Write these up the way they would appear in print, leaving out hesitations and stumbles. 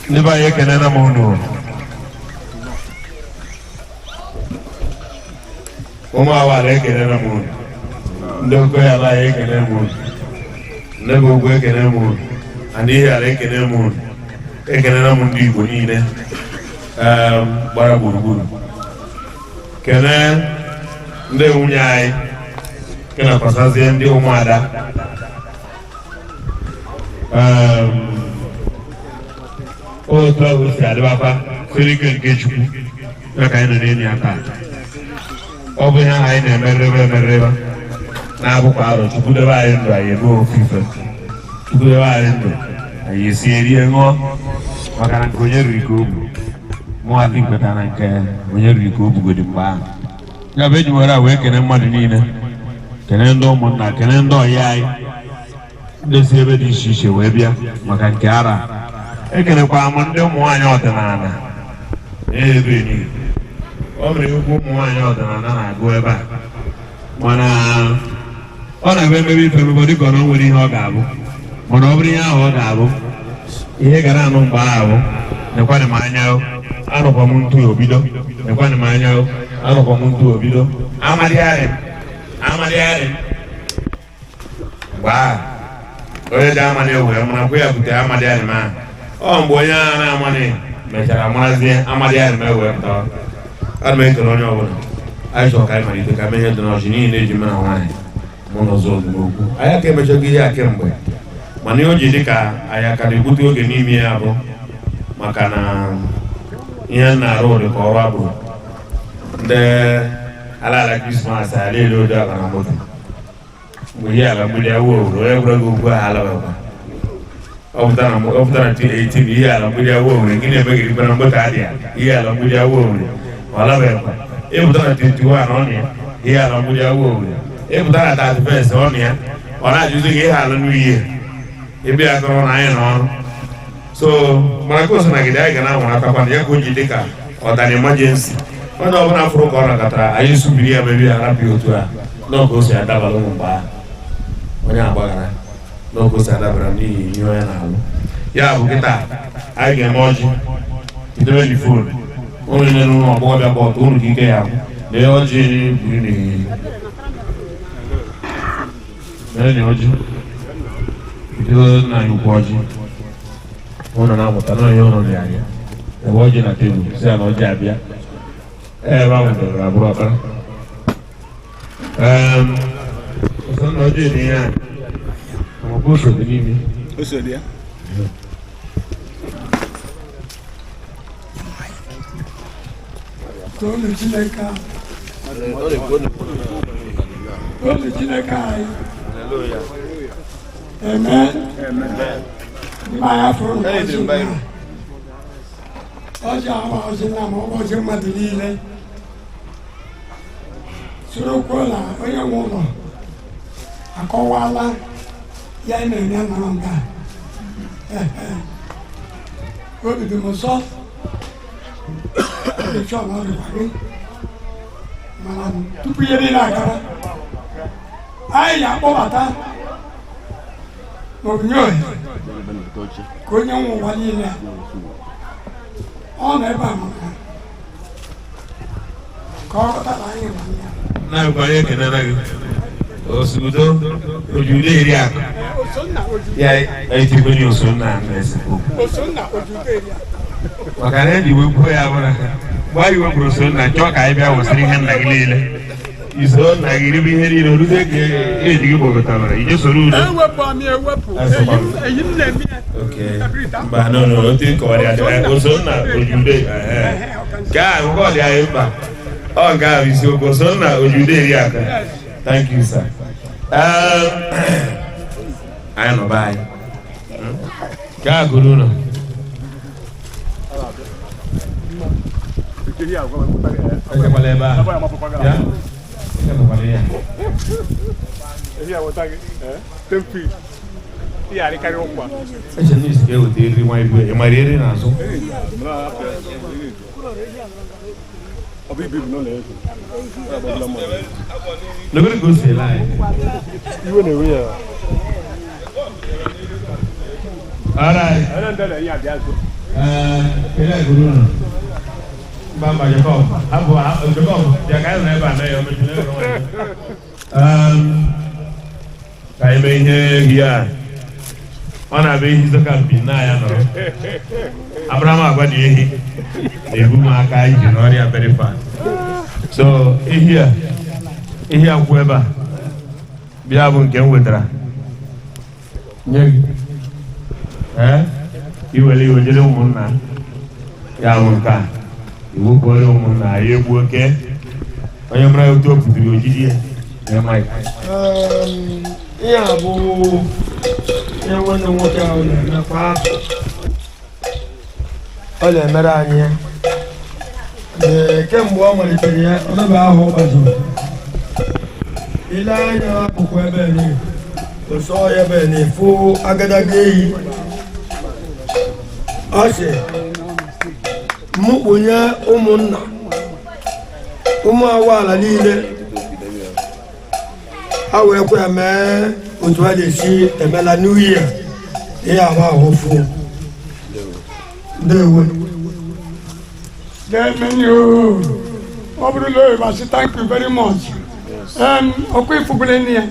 Ndị be anyị, ekenena m unu. Ụmụ Awara, ekenena m unu. Ndị Okoye ala anyị, ekene m unu. Ndị bụ ugwu, ekene m unu. Ndị Ihiala, ekene m unu. Ekenena m ndị Igbo niile gbara gburugburu. Kene ndị nwunye anyị, kenekwasazie ndị ụmụada. Otu ahụ si adịbakwa siri ike nke Chukwu ya ka anyị nọ n'enyi ya taa. Ọ bụ ihe ahụ anyị na-emerebe emerebe na-abụkwa arọ. Chukwu debe anyị ndụ, anyị eme ofufe. Chukwu debe anyị ndụ, anyị esi rie ṅụọ, maka na nke onye riri ka o bu. Mụ adị kweta na nke onye riri ka o bugodi mgbe ahụ. Ya bụ, eji were a wee kene mmadụ niile, kene ndị ụmụnna, kene ndị ọyị anyị, ndị si ebe dị iche iche wee bịa maka nke ara. Ekenekwa m ndị ụmụ nwaanyị ọdịnala ebe niile. O mere egwu ụmụ nwaanyị ọdịnala na-agụ ebe a, mana ọ na-abịa emebe ife emebe dịka ọ na o nwere ihe ọ ga-abụ. Mana ọ bụrụ ihe ahụ ọ ga-abụ, ihe gara anụ mgbe ahụ bụ nekwanị m anya o, anụkwa m ntụ obido, nekwanị m anya o, anụkwa m ntụ obido, amadịgharị m, amadịgharị m. Mgbe ahụ onye ji amadị wee mara kwa ya butere amadịgharị m ahụ. Ọ mgbe onye ahụ na-amadị mechara marazie, amadịgharị m ewee pụtawa. Ana m ekele onye ọbụla. Anyị chọrọ ka anyị malite ka mee ihe dị n'ọchị, n'ihi na eji m na nwaanyị mụ na ọzọ dị n'okwu. Anyị aka emechago ihe a kemgbe, mana ihe o ji dị ka anyị aka na-egbute oge n'ime ya bụ maka na ihe m na-arụ dị ka ọrụ agbụrụ ndị ala ala Christmas ala elu odo aba na moto mgbe ihe ala mgbidi awụ Owere. Onye gwara gị okwu ahụ alabakwa. Ọ pụtara na 2018 ihe ala mgbidi awụ Owere gị na-emegirikwa na moto adịa ihe ala mgbidi awụ Owere, ọ alabakwa. Ịpụta na 21, ọ na ya ihe ala mgbidi awụ Owere. Ịpụta na 31, ọ na ya ọ na-ajụzi gị ihe ala n'ihe ebe ya kọrọ na anyị n'ọrụ. So mana ka o so na gide anyị ga na-anwaratakwa na ya ka o ji dị ka ọdana emergency. Onye ọbụla fụrụ ka ọ nakọtara anyị subiri ya mebi ya, rapụ ya otu a n'oge o si adabara ụmụ mgbe ahụ onye agbaghara n'oge o si adabara n'ihi ihe onye na-alụ. Ya bụ, kịta anyị ga-eme ọjị. Idebe dị phone ụnụ niile n'ụlọ ọgbọghọbịa gba ọtọ ụnụ ka ike ya gwụ na ihe ọjị buru n'ehihie mere na ọjị bido nna anyị ukwu. Ọjị ụnụ na-amụta na onye ụnụ dị anya ebe ọjị na tebụl si ya na ọjị abịa ebe ahụ debere abụrụ ọkpara. Ọsọ na ọjị dị ihe a amakwa ose dị n'ime. Ose dị ya. Toonu Chineke anyị. Toonu Chineke anyị. Amen. Mgbe anyị fụrụ nke ọjị nna, ọjị awa ọjị nna ma ọ bụ ọjị mmadụ niile soro kwuo na onye nwe ụlọ akọwala ya na-enye nọrọ nga. Obi dị m ụsọ, obi chọọ na ọ dịkwa gị. Mana tupu ihe niile agara, anyị ga-akpọbata n'onyonyo ka onye nwe ụwa niile ọ nọ ebe a, maka ka ọ ghọta na anyị nọ ya. Na-abụkwa anyị ekenere gị osudo ojude eri akụ ya etikwenye Osonna na-ese okwu. Osonna Ojude eri. Maka na eji wepụ ya bụ na mgbe anyị wepụrụ Osonna, chọọ ka anyị bịa wesịrị ihe nna gị niile, iso nna gị ribe ihe niile orute ka eji gị gbogotara ije soro udo. Ewepụ amị ewepụ eyi m na-eme ya. Okay. Mba, no, otu nkọwara ya dị Osonna Ojude. Nke a nke ọ dị anyị mkpa, ọ nke a bụ isiokwu. Osonna Ojude eri aka. Thank you, sir. Anyị nọ be anyị nke a gụrụ ụlọ. Ejekwala ebe a ya ejekwala ya. Ehi awụta gị, 10 feet. Ihe arịkarị ụkwa. Eche na isi ga-eweta eriri nwa igwe ị mara eriri n'azụ. Ọ bụ ibi n'ụlọ ego. Legoro ka o si ele anyị. Iwe na-ewe ya. All right. Onye ndele ihe abịa nso. Kele guru nụ. Mba mba Jacob, hapụ Jacob, bịa ka anyị nọ ebe a mee ya o mechiri ebe ọ nọ. Ka anyị mee ihe ehi a. Ọ na-abịa ehi zọka mpi na ya nọrọ. Abraham agwa dị ehi na-ebu m aka iji n'ọrịa very fast. So ehi a, ehi a kwụ ebe a bịa bụ nke m wetara nye gị. Ee, iwere iwe jere ụmụnna ya bụ nke a iwu kwere ụmụnna ya egbu oke onye mara otu o pụtara ojiji ya nye Mike. Ihe a bụ ihe nwanne m nwoke ahụ na-eme kwa afọ. Ọ na-emere anyị ya. Ee, kemgbe ọ malitere ya, ọ mebe ahụ ọ gbazuru. Ile anya n'akụkụ ebe ni, ụsọ ọhịa ebe ni, fụ agadaga ehi. Ọ sị, mụ kpụnye ụmụnna, ụmụ awaala niile, ha wee kwe ya mee otu a ga-esi emela New Year ihe ahụ ahụ fụ. Ndewo. Ga-emenyu. Ọ bụrụ na oyibo asị thank you very much. Ọkwa ifugwele nne ya.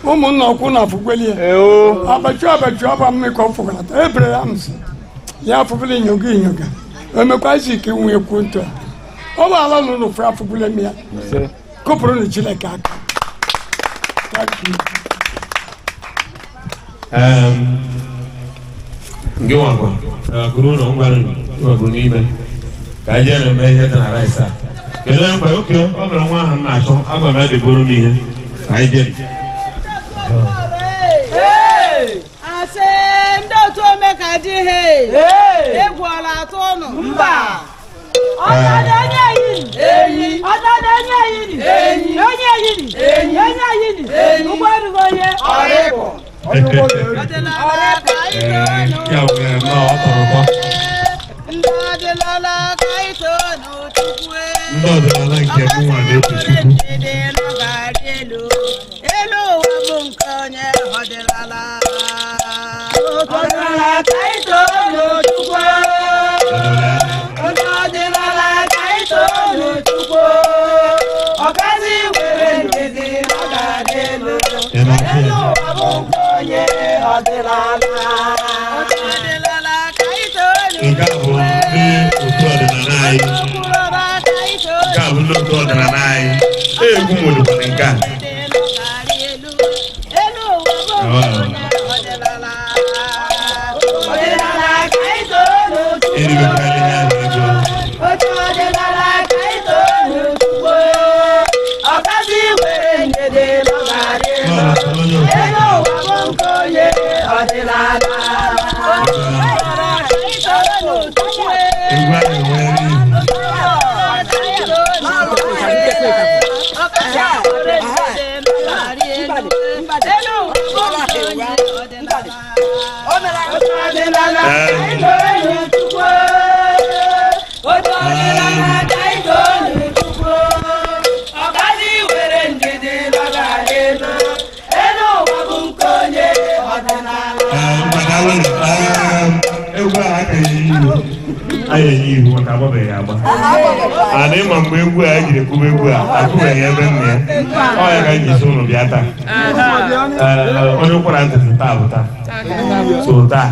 Ụmụnna ọkwụ na afụgwele ya. Abachu abachu ọba mme ka ọ fụgara. Abraham sị ya afụgwele inyoga inyoga. Emekwa Isaac nwe ekwu ntụ a. Ọ bụ ala nụrụ fụ afụgwele m ya. Kụpụrụ Chineke aka. Thank you. Nke nwakwa gụrụ ụlọ ngwa nwegụ n'ime ka anyị jee na-eme ihe dị na rice a. Kedu onye mkpa oke ọ mere nwa ahụ m na-achọ agwa m ya deboro m ihe ka anyị jee. Asị ndị otu ome ka di he egwu ọla atụ ụnụ mba. Ọdọdọ onye yiri ọdọdọ onye yiri onye yiri onye yiri ụgbọ erughị onye ọdịnala ka anyị Ee, too ya bụ ya nnọọ, ọ tọrọ ụtọ. Ndị ọdịnala ka anyị too n'Chukwu. Ndị ọdịnala nke mụ nwa na-eto Chukwu. Elu elu ụwa bụ nke onye ọdịnala. Ọdịnala ka anyị too n'Chukwu. Onye ọdịnala ka anyị too n'Chukwu. Ọgazi were ndidi ọ ga-adị elu. Ị na-afụ Elu ya? ụwa bụ nke onye ọdịnala. Ọdịnala ka anyị too Nke a bụ ndị otu ọdịnala anyị. Nke a bụ ndị otu ọdịnala anyị. Egwu nwere nke a. Elu ụwa bụ nke onye ọdịnala. Ọdịnala ka anyị too n'Chukwu. Eribekarị ihe ahụ ego. Otu ọdịnala ka anyị too n'Chukwu. Ọgazi were ndidi nọgharị Nọ na onye otu elu ụwa bụ nke onye ọdịnala. Egwu ahụ enwere ihu. Ee, mgbada were, egwu a aka enye ihu. Anyị enye ihu maka agbabeghị agba. Ana ịma mgbe egwu a ejiri kwuba egwu a akụbeghị ebe nna ya. Ọ ya ka anyị ji si ụnụ bịa taa. Ee, onye ụkwara ntị sị taa bụ taa. So taa,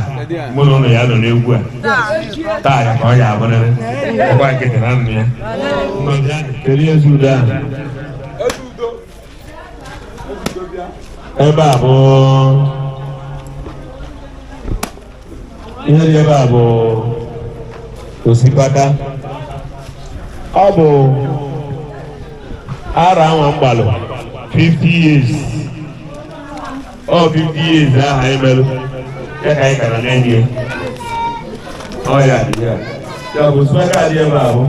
mụ na ụnụ ya nọ n'egwu a. Taa ya ka ọ ya abụrịrị. Ọkwa nkịtị na nna ya. Nọ bịa, kedu ezi udo ahụ? Eze udo. Eze udo bịa. Ebe a bụ ihe dị ebe a bụ osikapa. Ọ bụ ara anwa mgbalụ 50 years. Ọ 50 years ahụ anyị merụ ya ka anyị kara na-enye ya. Ọ ya dị ya. Ya bụ osikapa dị ebe a bụ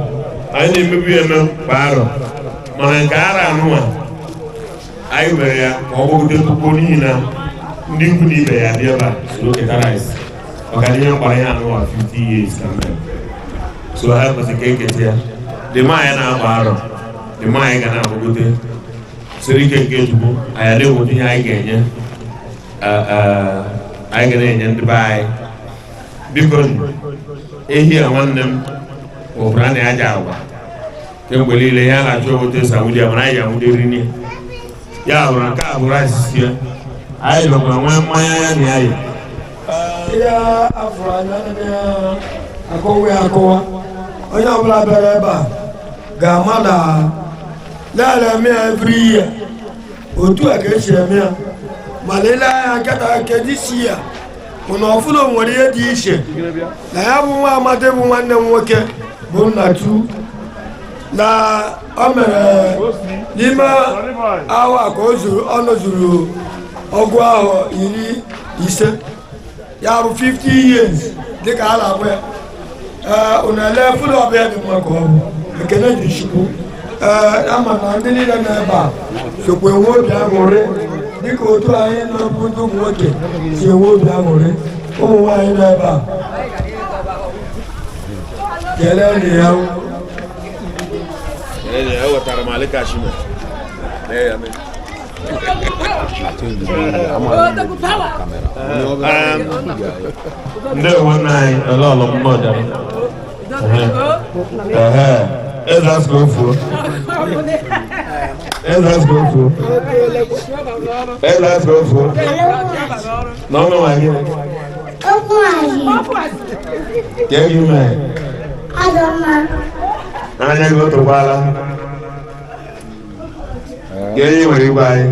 anyị na-emebu ya eme kwa arọ, mana nke ara anụnwa anyị mere ya ka ọ gbagide puku n'ihi na ndị ikwu na ibe ya dị ebe a soro keta rice maka na ihe mkpara ya anụwa 50 years ka mere so ha kwesịrị ka eketa ya. Dị ma anyị na-agba arọ dị ma anyị ga na-agbagote siri ike nke Chukwu anyị na-enweta ihe anyị ga-enye. Anyị ga na-enye ndị be anyị. Biko, ehi a, nwanne m, ụbụra na aja agwa kemgbe niile ya na-achọ otu esi anwụdi ya, mana anyị ga-anwụderiri ya. Ya bụrụ nke a bụrụ asịsị ya, anyị bịakwa nwee mmanya ya na ya yi. Ihe afụrụ anya akọwa ya akọwa, onye ọbụla bịara ebe a ga-ama na na eme ya every year, otu a ka esi eme ya. Mana ile anya nkata nke this year bụ na ọfụna nwere ihe dị iche na ya bụ nwa amadi, bụ nwanne m nwoke bụ Nnatu, na o mere n'ime ahụ a ka o zuru, ọ nọzuru 50 ahọ, ya bụ 50 years dịka a na-agba ya. Ee, unu ele fụlụ ọbịa dị mma ka ọ bụ ekele dị Chukwu. Ee, ama na ndị niile nọ ebe a sokwa enwe obi aṅụrị dịka otu anyị nọ bụ ndị ụmụ nwoke si enwe obi aṅụrị. Ụmụ nwaanyị nọ ebe a, kelee na ya. Ewetara m alịkashime. Yeah, I mean. Ndewo nna anyị, ele ọlọ m n'ọjara. Ehe, eze asị ofuo, eze asị ofuo, eze asị ofuo n'ọnụ nwa gị. Ka gị mee n'anya gị otokwala ka ihe nwere igwe anyị.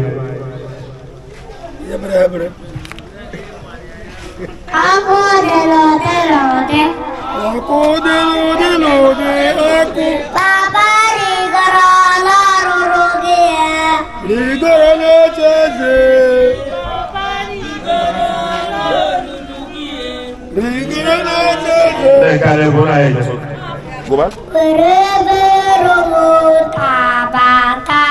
Ebere ebere. Akụ dịrị dịrị dị. Ọkụ dịlụ dịlụ dị ọkụ. Baba rigoro n'ọrụrụ gị ya. Rigoro n'oche eze. Rigoro n'oche eze. Ndị nke a na-eburu anyị jesu. Gụba. Were ebere m tabata.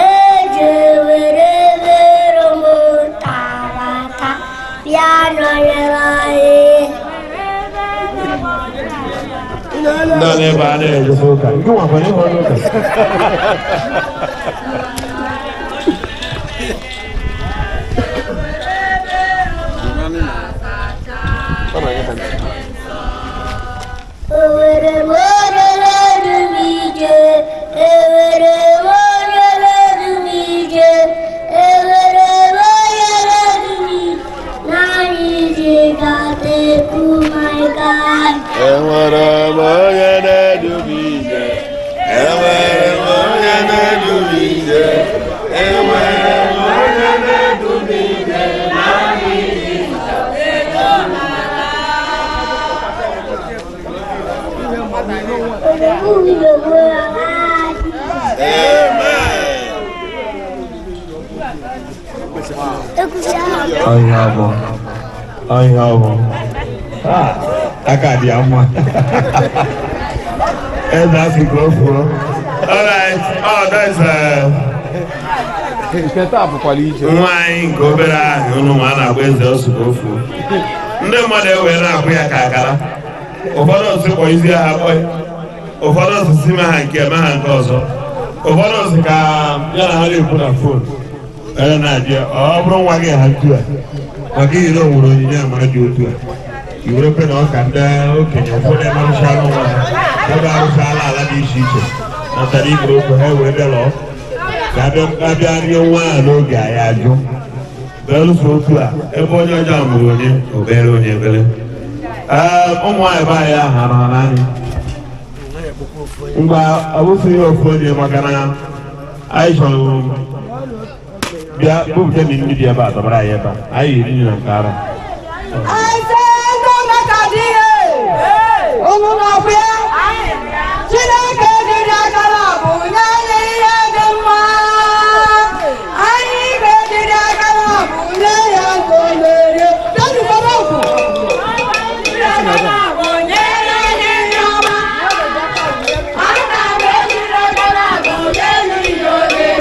Eje were ebere m tabata. Bịa nọnyere anyị. Ndị a na-ebe a na-ejesi ụka nke nwakwa ihe onye ụka. Ewere m orere m ije, ewere m orere m ije, ewere m orere m ije, naanị ije ga-ekwu my God. Enwere m onye na-edu m ije. Enwere m onye na-edu m ije. Enwere m onye na-edu m ije. Naanị Jizọs. Amen. Ọhịa bụ ọhịa bụ aka dị ya mma. Eze asị ka o fuo. All right. Oh, that's Nke taa bụkwara ije. Nwa anyị nke obere ahụ ụnụ nwa a na-agba eze ọsụ ka o fuo. Ndị mmadụ ewee na-akwụ ya ka akara. Ụfọdụ ọsị kpọ isi ha kpọ ya. Ụfọdụ ọsị si ma ha nke ma ha nke ọzọ. Ụfọdụ ọsị ka ya na ha na-ekwu na phone. Onye na-abịa, ọ bụrụ nwa gị ha ntu a maka ihe na o nwere onyinye amara dị otu a, i were kwe na ọka ndị okenye ụfọdụ emerụchala onwe ha, ụfọdụ arụchala ala dị iche iche natara iburu okwu ha wee bịa lọọ ka abịa rie nwa a n'oge anyị ajụ belụsọ otu a ebe onye ọjọọ mụrụ onye obere onye ebere. Ee, ụmụ nwaanyị be anyị ahụ anọ n'anya ngwa, ọ bụsịghị ofu onye maka na anyị chọrọ bịa bupụta na nri dị ebe a tọbara anyị ebe a, anyị iri nri na nke ara. Eze ndị omekadị ihe unu nọkwa ya. Chineke jiri aka na bụ nye anyị ihe dị mma. Anyị ga-ejiri aka na bụ nye ya nke o merie. Bịa okwu. Jiri aka na bụ nye anyị ihe ọma. Aka m ejiri aka na bụ nye anyị ihe o merie.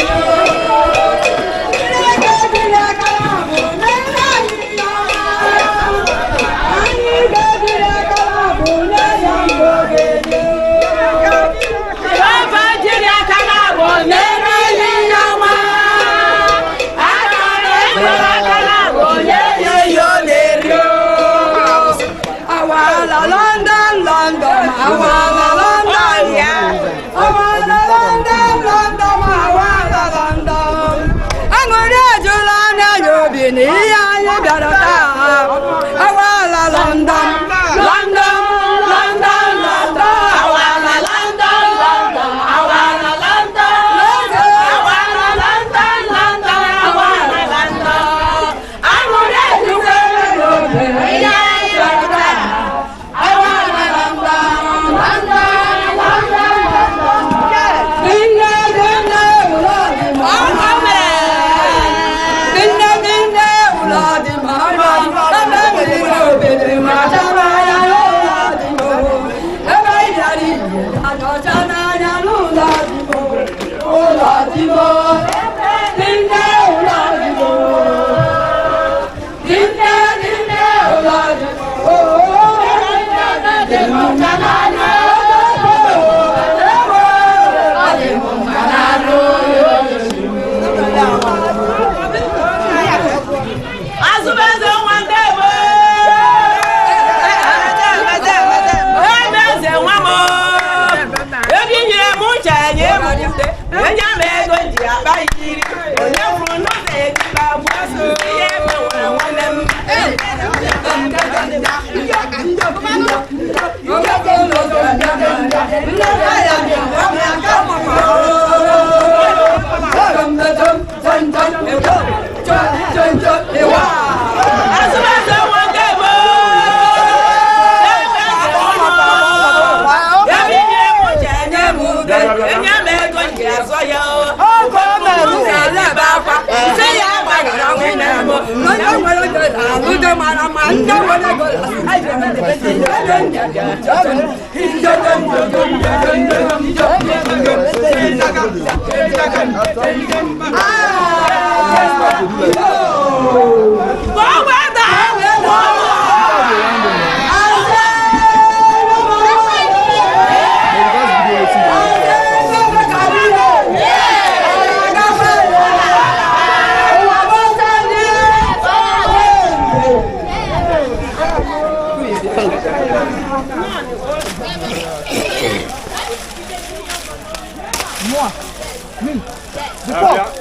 Chineke jiri aka na bụ nye anyị ihe ọma. Anyị ga-ejiri aka na bụ nye ya nke o ga-enye. Jehova jiri aka na na ihe anyị bịara taa awala London, London, London, London, awala London, London, awala London, London, awala London, London, awala London. Aṅụrị ejukwere n'obi, ihe anyị bịara taa awala London, London, London, London. Dinne, dinne, ụlọ dị mma. Dinne, dinne, ụlọ dị mma. Ebe mmiri obere ma chara ya n'ụlọ dị mma. Ebe ị bịara ije anọcha n'anya n'ụlọ dị mma. Ụlọ dị mma. Dinne, ụlọ dị mma. Dinne, dinne, ụlọ dị mma. Dị mma n'anya. Ọ dị mma n'anya. Azụbeze nwa ndewo. Eze nwa m. Ego nyere m uche nye m ute. Enye m ego m ji akpa iri. Onye furu n'ụzọ ejiba gbuo ihe gbanwere nwanne m. Azụbeze nwa ndewo. Ego nyere m uche nye m ute. Enye m ego m ji azụ ya.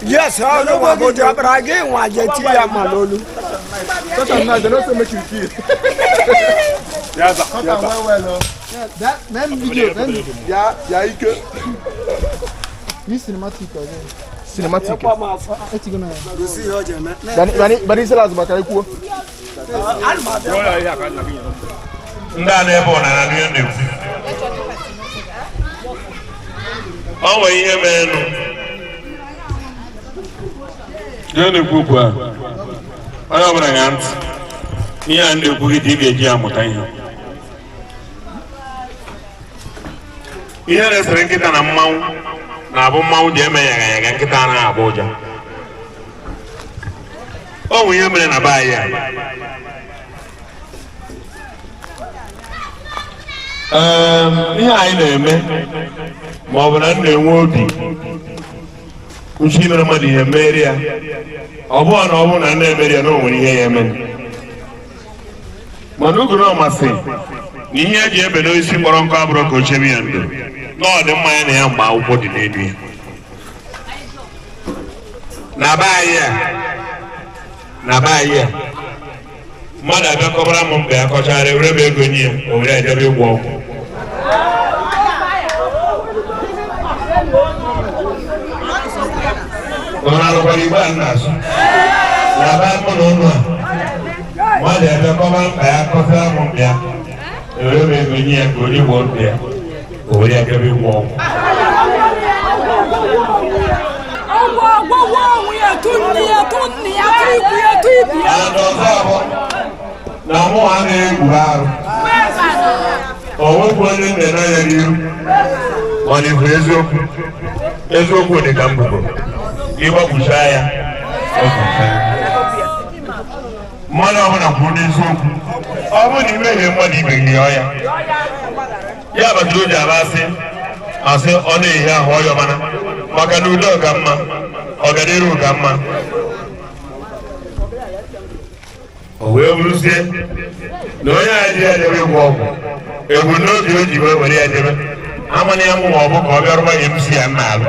Yes, I know what go to, but I get one get ya malolu. Touch am now, they no say make you kill. Yaza, yaza. That then video then Ya, ya ike. Use cinematic again. Cinematic. Etigo na. Bani bani bani sela azụ ikwu. Ndị a na-ebe ọ na-anụ ihe na-ekwu. Ọ nwere ihe merenụ. Ihe na-ekwu okwu a, onye ọbụla ṅaa ntị. Ihe a na-ekwu gị ka ị ga-eji amụta ihe. Ihe na-esere nkịta na mmanwụ na-abụ mmanwụ ji eme yaga yaga, nkịta anaghị agba ụja. O nwere ihe mere na be anyị a. Ihe anyị na-eme ma ọ bụ na m na-enwe obi nchi mere mmadụ ihe mmeri ya, ọ bụrụ na ọ bụrụ na m na-emeri ya na o nwere ihe ya eme, mana oge na ọ masị na ihe eji ebe n'osisi kpọrọ nkụ abụrụ ka o chebe ya ndo na ọ dị mma ya na ya mgbe akwụkwọ dị n'elu ya. Na be anyị a, na be anyị a, mmadụ abịa kọbara m mgbe ya kọchara, ewere m ego nye ya, o were ejebe ịgwọ ọgwụ. Ụnụ alụkwara igbe a na-asụ na be mụ na ụnụ a, mmadụ abịa kọba mkpa ya, kọsara m mkpa ya, ewere m ego nye ya ka onye gwọọ mkpa ya, o were ejebe ịgwọ ọgwụ. Na mụ ha na-egwu arụ, o nwekwu onye nne n'anya n'iru, mana ifu eziokwu, eziokwu dị ka mbubo, ịgbagbuchaa ya ọ gwụchaa. Mmadụ ọbụla kwuru n'eziokwu, ọ bụrụ na imehie mmadụ ibe gị yọọ ya, ya batara o ji aba asị asị ọ na-ehi ahụ ọyọ, mana maka na udo ka mma, ọganiru ka mma. O wee bụrụzie na onye a ji ya jebe ịgwọ ọgwụ, ebumnobi o ji wee were ya jebe amana ya mụ ma ọ bụ ka ọ bịa rụba ya MC ya nna alụ.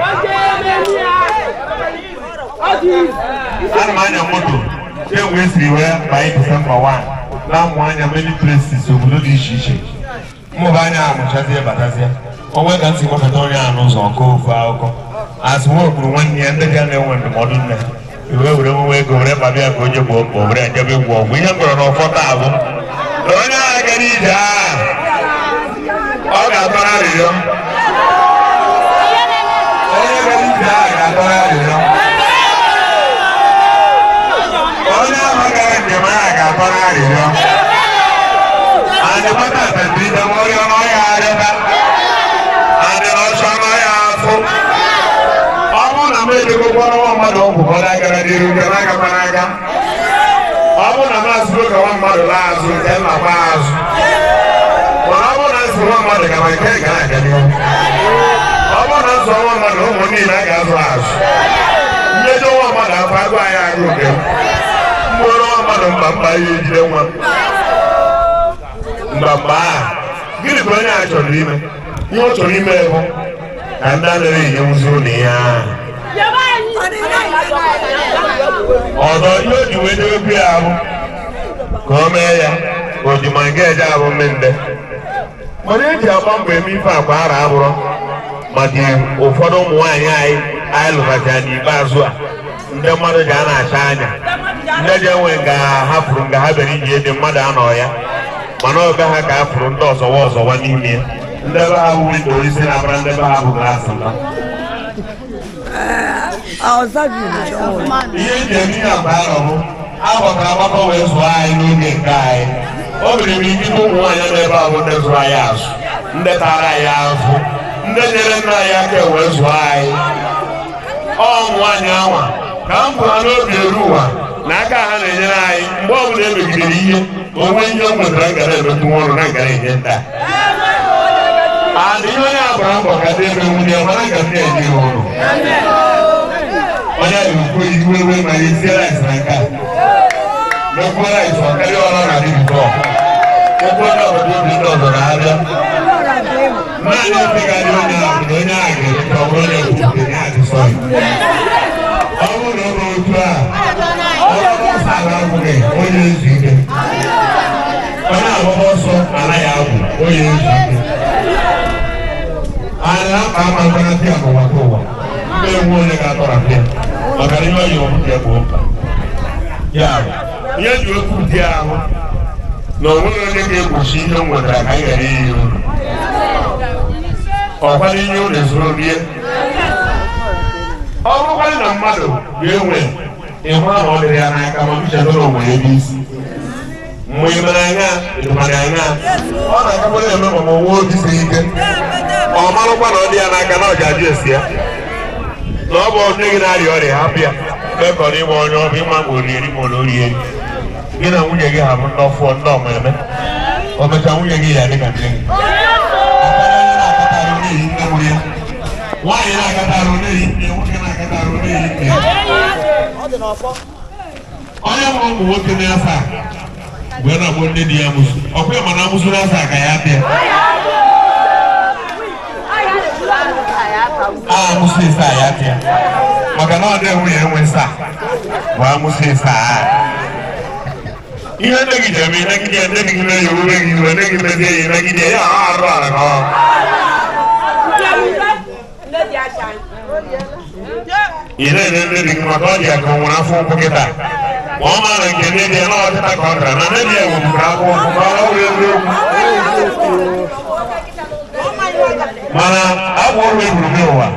Ana m anya moto Kemgbe esiri wee banye Disemba 1 na-amụ anya many places, obodo dị iche iche, mmụba anya amụchazie batazie onwe ka m si gbakọta onye a n'ụzọ nke ofu akụkọ asị nwa okpuru nwanne ya ndị ga na-enwe ndụmọdụ nne iwe were nwe ego were kpabịa ya ka o je gboo mkpọ were jebe gwọ ọgwụ. Ihe m gọrọ n'ọfọ taa bụ na onye agha gara ije a, ọ ga-atọrọ arịrịọ. Onye gara ije a ga-atọrọ arịrịọ. Onye ahụ gara njem ahụ ga-atọrọ arịrịọ. Adị nwata atadịrịta ma ọrịa n'ọhịa arịọta adị n'ọsọ n'ọhịa afụ. Ọ bụrụ na m ejegokwa nwa mmadụ ọgwụ ka ọ na-agara n'iru nke na-agakwa n'aka, ọ bụrụ na m asịgo ka nwa mmadụ laa azụ nke m na-agba azụ, mana ọ bụrụ na nsị nwa mmadụ gama nke ga na-aga n'ihu, ọ bụrụ na nsọ nwa mmadụ ụmụ niile a ga-azụ azụ, mmejọ nwa mmadụ afọ agụ anyị agụ nke m mgboro nwa mmadụ mba mba ihe ejide nwa mba mba a. Gịnị ka onye a chọrọ ime? Ihe ọ chọrọ ime bụ ka ndị anaghị enyenwuzi ụlọ ihe ahụ ọzọ. Ihe o ji wee debe ya ahụ ka o mee ya o ji ma nke eje abụ mmende, mana eji agba mbọ eme ife akwa ara abụrọ maka ụfọdụ ụmụ nwaanyị anyị lụbachara n'ikpeazụ a, ndị mmadụ ji a na-acha anya, ndị ji enwe nga ha fụrụ nga ha bịara iji ede mmadụ anọ ya, mana ọbe ha ka a fụrụ ndị ọzọwa ọzọwa n'ime ya, ndị ebe ha bụ window isi na-abara, ndị ebe ha bụ glass nta. Ihe eji eme ihe akpa arọ bụ agbakọ agbakọ wee zụọ anyị n'oge nke anyị. O mere m ike ụmụ nwaanyị nọ ebe a bụ ndị zụrụ anyị azụ, ndị tara anyị azụ, ndị nyere nna anyị aka wee zụọ anyị. Ọ ụmụ nwaanyị anwa ka m bụ ha n'obi eru ụwa na aka ha na-enyere anyị mgbe ọ bụla emegidere ihe onwe. Ihe m nwetara m gara emekwu ọrụ na ngara enye nta and ihe onye a gbara mbọ ka dị ebe nwunye mana nga m na-enye ya ụlọ. Onye na-ekwu iwe we ma ya esie rice na nke a, mekwuo rice ọ karịa ọrụ na dị before okwu onye obodo obi ndị ọzọ na-abịa. Naanị ofe ga-adị onye ahụ na onye ahụ ga-emecha ọ bụrụ onye kwuru ya adị sorry. Ọ bụrụ na ọ bụ otu a, ọ bụrụ ọsọ ala agwụghị onye ezu ike, onye agbaba ọsọ anaghị agwụ onye ezu ike. Anyị na-akpa ama nkwanatị ya n'ụwa ka ụwa ndị enwe onye ga-atọrapụ ya maka na ihe ọ yi ọmụ ya bụ mkpa ya bụ ihe ji okwu dị ahụ na o nweghị onye ga-egbochi ihe m nwetara ka anyị ghara iyi uru ọkwa n'ihe unu ezuru rie. Ọ bụrụkwa na mmadụ ga-enwe ịhụ na ọ dịrị ya n'aka ma bichadoro onwe ya ebe isi mgbe ị mere anya ịdụmara anya, ọ na-akakwara eme ma onwe obi siri ike, ọ marụkwa na ọ dị ya n'aka na ọ ji ajụ esi ya na ọ bụ onye gị na-arịa ọrịa, hapụ ya mee ka ọ dị ịma onye ọ bụ ịma ma orieri ma ọ na orieri. Gị na nwunye gị ha bụ ndị ọfụọ ndị ọmụeme, o mechaa nwunye gị ya dị ka nne gị. Nwaanyị na-akata arụ na-eyi nne, nwoke na-akata arụ na-eyi nne. Onye mụrụ ụmụ nwoke n'afọ a wee na-agbọ nne di ya amụsụ ọkwa ya, mana amụsụ n'afọ a ka ya bịa a amụsụ ise a ya bịa, maka na ọ dị nwunye enwe saa bụ amụsụ ise a. Ihe nne gị ji eme nagide ya, nne gị mere ya owuwe gị iwe, nne gị mezie ya nagide ya ahụ arụ ala ka ọ ị na-ene nne di gị maka ọ dị ya ka ọ nwere afọ ụkwụ kịta, ma ọ maara nke nne di ya na ọchịta ka ọ tara na nne di ya nweburu afọ ụkwụ ma ọ bụrụ eziokwu, mana agwa ọrụ egburu gị ụwa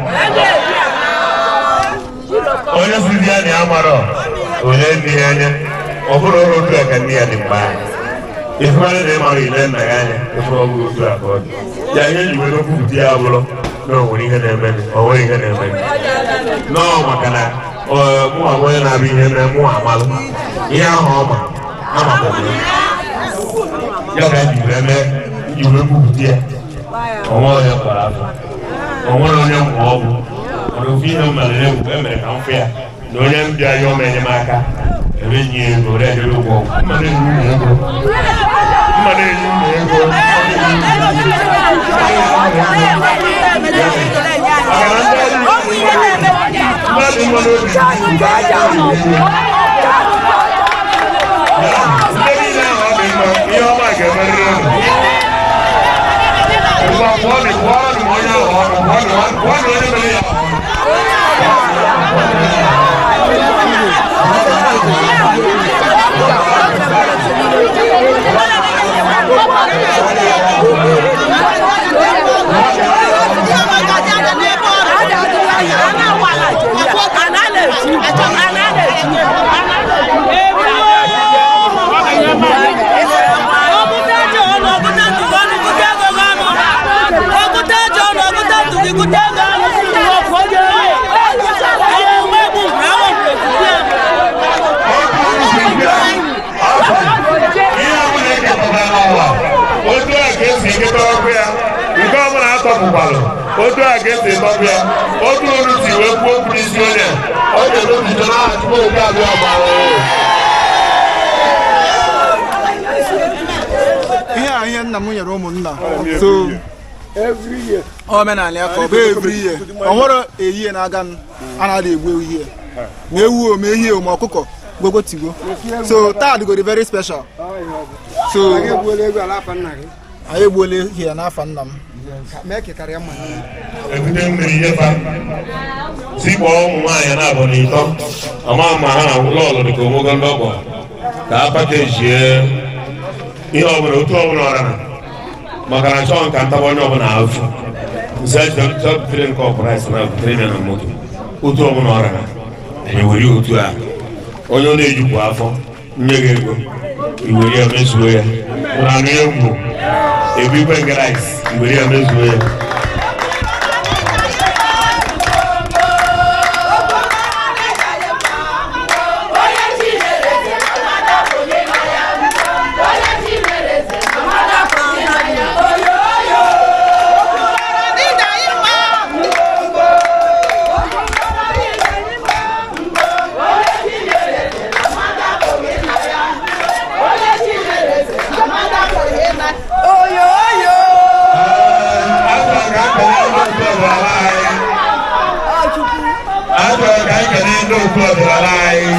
onye sizi ya na ya marọ onye nne ya anya, ọ bụrụ ọrụ otu a ka nne ya dị mgbe ahụ ịfụgharị na ịmara ile nna ya anya ịfụrụ ọgụ otu a ka ọ dị ya. Ihe ji were okwupụta ya bụrụ na o nwere ihe na-eme, o nwere ihe na-eme nọọ, maka na mụ abụ onye na-abịa ihe mee mụ amalụ ihe ahụ ọ ma amakwa ya ka ji wee mee ji wee kwupụta ya. Onwe onye kpọrọ afọ, o nwere onye mgbe ọ bụ mana ofu ihe m mere egwu emere ka m fụ ya na onye m bịa yọọ m enyemaka ebe nye ego ree ejebe ụgwọ ọgwụ mma na-enye ụmụ ego mma na-enye ụmụ ego mmadụ mmadụ obi. ga-emerịrị unu. Ngwa, pụọnụ, pụọnụ ma onye ahụ ọnụ, pụọnụ, pụọnụ onye mere ya ọnụ. Ihe ọbụla ekekọtara n'ụwa, otu a ka esi ekekọ ọkụ ya. Nke ọbụla atọpụkwalụ, otu a ka esi etọpụ ya. Otu olu si wee kwuo okwu n'isi onye ọ ga-emebido n'aha Chukwu oke abịa ọgbara. Ihe a ihe nna m nyere ụmụnna, so omenala ya ka ọ bụ every year. Ọ nwere ehihie na-aga a na-ada egbu ehihie ma ewu o, ma ehi o, ma ọkụkọ gogo tigo. So taa dịgoro very special, so anyị egbuola ehi ya n'afa nna m. Ebute mmiri nyefa si kpọọ ụmụ nwaanyị na-abụ na ịtọ ama ma ha na lọọlụ dịka onwego ndị ọgbọ ka a pakejie ihe ọbụla otu ọbụla ọrara maka na chọọ nka ntaba onye ọbụla afụ nse butere nke ọpụra isi na butere ya na moto. Otu ọbụla ọrara, anyị were otu a onye ọ na-ejupụ afọ nye gị ego iwere ya mezuo ya na anụ egwu ebu igwe nke rice iwere ya mezuo ya. Achọrọ ka anyị kelee ndị otu ọdịnala anyị.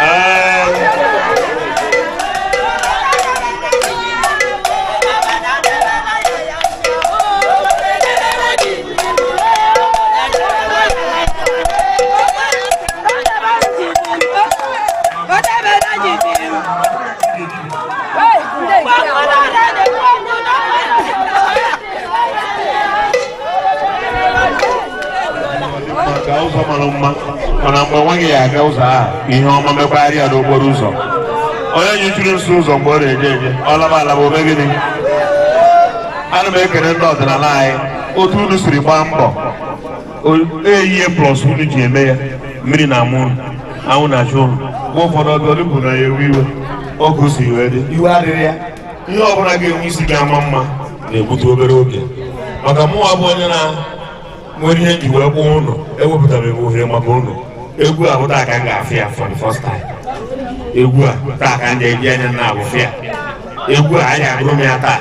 Ee, maka ụzọ mara mma, mana mgbe nwaghị ya aga ụzọ ahụ, ihe ọma mekwagharị ya n'okporo ụzọ. Onye nyụchuru nso ụzọ mgbe ọ na-eje eje, ọ laba alaba ome gịnị? Ana m ekele ndị ọdịnala anyị otu unu siri gbaa mbọ ehihie plus unu ji eme ya. Mmiri na-amụ unu, anwụ na-achụ unu. Mgbe ụfọdụ ọbịa olugbu na ya ewe iwe oge o si wee dị, iwe adịrị ya. Ihe ọbụla ga-enwe isi ga-ama mma na-egbute obere oge maka mụnwa bụ onye na nwere ihe nji wee kwụọ ụnụ. Ewepụtara m ohere maka ụnụ. Egwu a bụ taa ka m ga-afụ ya for the first time. Egwu a taa ka m ga-eji anya nna abụfụ ya. Egwu a anyị agụrụ m ya taa,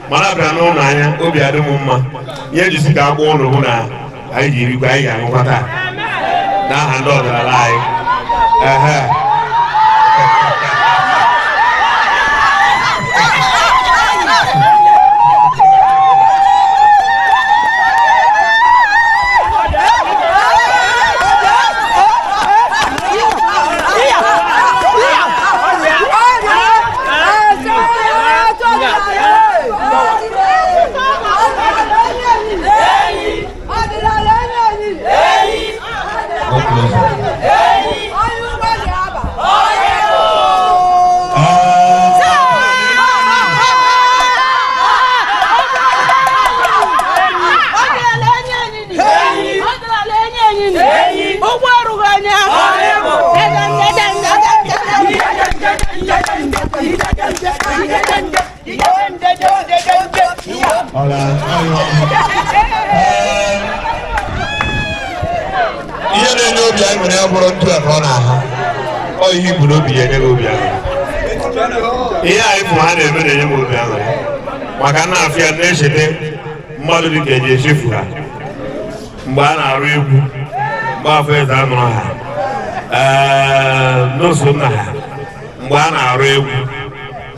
mana abịara n'ụlọ anya obi adị m mma. Ihe jisi ka akpọ ụnụ bụ na anyị ji erikwa, anyị ga-aṅụkwa taa n'aha ndị ọdịnala anyị. Ehe. Ụgbọ arụghị anya. Ihe na-enye obi anyị nwere ya bụrụ ntu a ka ọ na-aha ọ ihe ibu n'obi ya enye gị obi aṅụrị. Ihe anyị fụ ha na-eme na-enye m obi aṅụrị maka na afịa na-echeta mmadụ dị ka eji echefu ha mgbe a na-arụ egwu mgbe afọ eze anụrụ ha, ee, n'ụzọ nna ha mgbe a na-arụ egwu.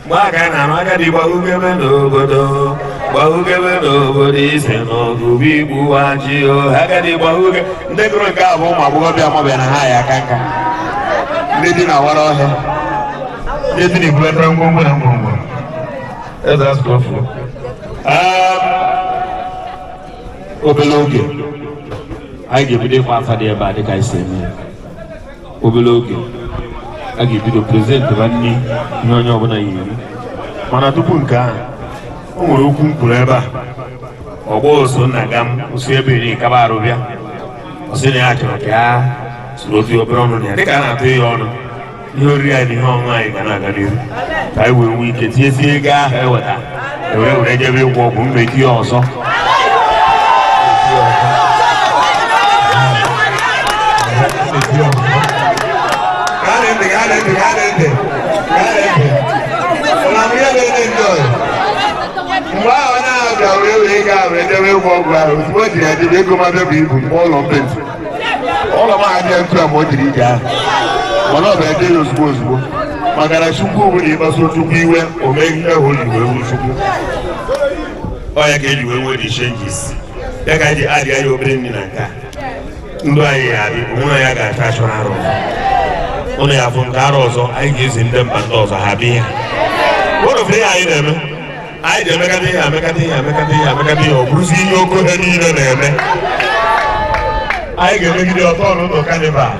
Mgbe a ka anyị na-arụ agadi gbahugebe n'obodo, gbahugebe n'obodo, ise n'ọgụ bụ igbuwa ji o. Agadi gbahuge. Ndị gụrụ nke a bụ ụmụ agbọghọbịa amabịa na ha ya aka nka, ndị dị na awara ọhịa, ndị dị na ibulata ngwongwo na ngwongwo eze asụrụ ofu. Obere oge anyị ga-ebido ịkwa afa dị ebe a dịka anyị si eme ya. Obere oge a ga-ebido present ba nri ihe onye ọbụla yi eri. Mana tupu nke ahụ, o nwere okwu m kwuru ebe a. Ọgbọ oso nna ga m osi ebe iri kaba arụ bịa, ọ sị na ya chọrọ ka ya soro otu obere ọnụ na ya dịka a na-atụ ya ọnụ. Ihe oriri anyị na ihe ọṅụṅụ anyị ga na-aga n'ihu ka anyị wee nwee ike tinyesie ego ahụ eweta ewere were jebe ịgwọ ọgwụ mmechi ya ọzọ. Gaa ntị, gaa ntị, gaa ntị, gaa ntị. Ụlọ m ihe na-enye enjoy. Mgbe ahụ onye ahụ bịa wee wee gaa wee jebe ịgwọ ọgwụ ahụ, ozugbo o jiri ya jebe, ego mabịa bụ ibu mgbe ụlọ mpenti ụlọ m ahụ ntu a ma o jiri ije ahụ, mana ọ bịa jee ya ozugbo ozugbo, maka na Chukwu bụ na ịkpasu Chukwu iwe, o mee ihe ahụ o ji wee wuru Chukwu. Ọ ya ka eji wee nwee the changes ya ka anyị ji adị ya obere nri na nke a. Ndụ anyị ya adị onwe ya ga-achọ achọ arụ ọzọ ụnụ ya afụ nke arụ ọzọ. Anyị ga-ezi ndị mba ndị ọzọ ha bịa ihe. One of the ihe anyị na-eme, anyị ji emekata ihe, amekata ihe, amekata ihe, amekata ihe, ọ bụrụzi ihe okohe niile na-eme. Anyị ga-emegide ọtọ n'ụlọ carnival.